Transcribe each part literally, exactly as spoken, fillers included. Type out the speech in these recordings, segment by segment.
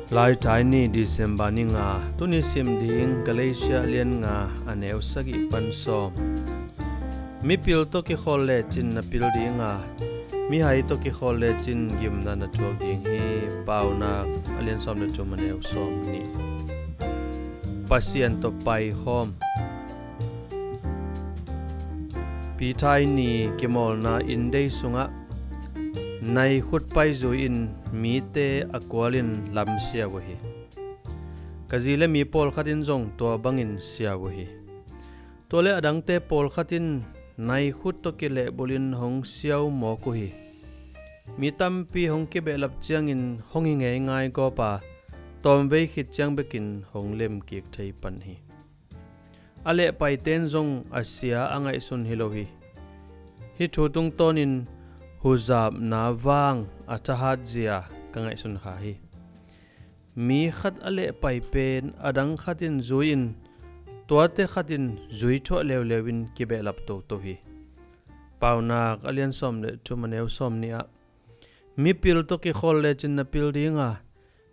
Laitai ni, December ni nga, tuni sim ding Galatia lian nga, a neu sagih pan sawm. Mipil tawh kikhawl lecin na pil ding a, mihai tawh kikhawl lecin gimna na thuak ding hi. Paunak a lian sawm le thum, a neu sawm nih. Pasian tawh paikhawm. Peter ni kimawlna inndei sungah nai khut paizui in mite a kualin lam siau uh hi. Ka zi le mi pawlkhat in zong tua bangin siau uh hi. Tua le a dangte pawlkhat in nai khut tawh kilehbulhin hong siau mawk uh hi. Mi tampi hong kibehlap ciangin hong hi ngeingai gawp a, tawmvei khit ciang bekin hong lemkik thei pan hi. A lehpaite in zong a sia a ngaihsun hi lo hi. Hih thu tungtawnin huzapna vang a thahat zia ka ngaihsun kha hi. Mi khat a lehpai pen a dang khatin zui-in tuate khatin zui thuah leuleu in kibehlap toto hi. Paunak a lian sawm le thum, a neu sawm nih ah, mipil tawh kikhawl lecin na pil ding a,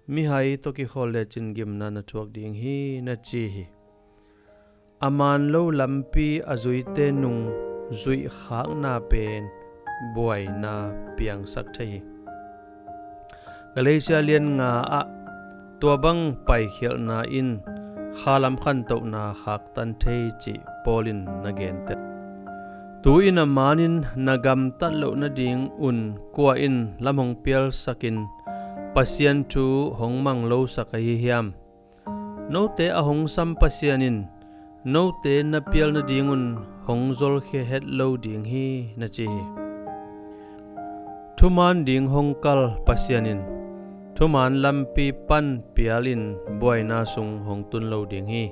mihai tawh kikhawl lecin gimna na thuak ding hi, na ci hi. A man lo lampi a zuite nung zuihkhakna pen buaina piangsak thei hi. Galatia lian nga ah tua bang paikhialhna in khalam khantohna khaktan thei cih Paul in na genteh. Tu-in a manin na gamtat loh nadingun kua in lam hong pialsakin Pasian thu hong mang losak ahi hiam? Note a hong sam Pasian in note na pial nadingun hong zolkhia het lo ding hi, na ci hi. Thuman ding hong kal Pasian in thuman lampi pan pialin buaina sung hong tun lo ding hi.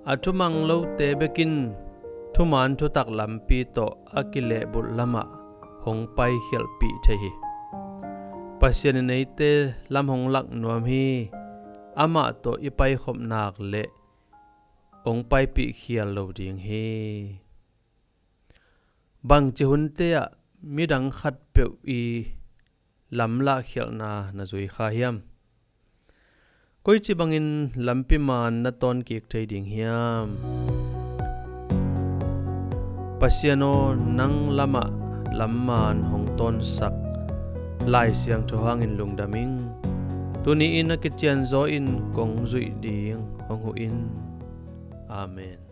A thumang lote bekin thuman thutak lampi tawh a kilehbulh lamah hong paikhialhpih thei hi. Pasian in eite lam hong lak nuam hi. Amah tawh i paikhop nak leh hong paipih khial lo ding hi. Bangci hunte ah midang khatpeuh i lamlahkhialhna na zui kha hiam? Koici bangin lampi maan na tawnkik thei ding hiam? Pasian aw, nang lamah lam maan hong tawnsak Lai Siangtho hangin lungdam ing. Tuni-in a kicianzaw in kong zuih ding hong huh in. Amen.